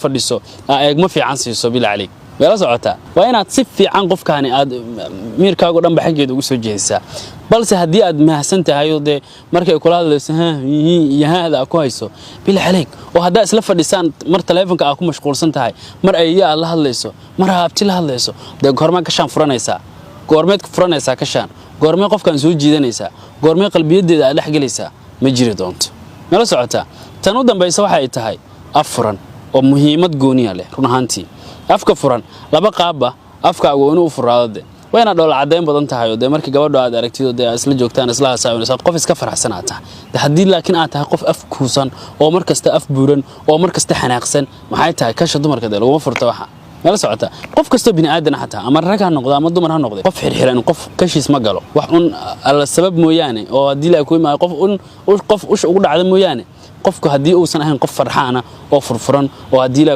Fadhiso, aa eegmo fiican siiso. Bila caliig, meela socotaa, waa inaad si fiican qofkaani aad miirkaago dhanba xaggeeda ugu soo jeedisaa. Balse haddii aad mahadsan tahay oo dee markay kula hadlayso ha iyo haada aad ku hayso, bila caleeg, oo haddaa isla fadhisaan mar taleefonka aad ku mashquulsan tahay, mar ayeeyo aad la hadlayso, mar haabti la hadlayso, dee goormaa kashaan furanaysaa? Goormeed furanaysaa kashaan? Goormee qofkaan soo jiidanaysaa? Goormee qalbiyadeeda aad dhex gelaysaa? Ma jiri doonto. Mala socotaa? Tan u dambaysa waxay tahay af furan oo muhiimad gooniya leh. Run ahaantii, afka furan laba qaabba afkaagu inuu u furaado de waa inaad dhoola caddayn badan tahay oo dee markii gabadho aad aragtid oo dee aad isla joogtaan, isla hasaawinayso, qof iska faraxsan aad tahay. De haddii laakiin aad tahay qof af kuusan oo mar kasta af buuran oo mar kasta xanaaqsan, maxay tahay? Kasha dumarka dee laguma furta waxa. Mala socota? Qof kastoo bini aadan xataa, ama rag ha noqdo ama dumar ha noqde, qof xirxiran qof kashiis ma galo, wax un alla sabab mooyaane, oo haddii la ku imaado qof un qof usha ugu dhacda mooyaane. Qofku haddii uusan ahayn qof farxaana oo furfuran oo haddii la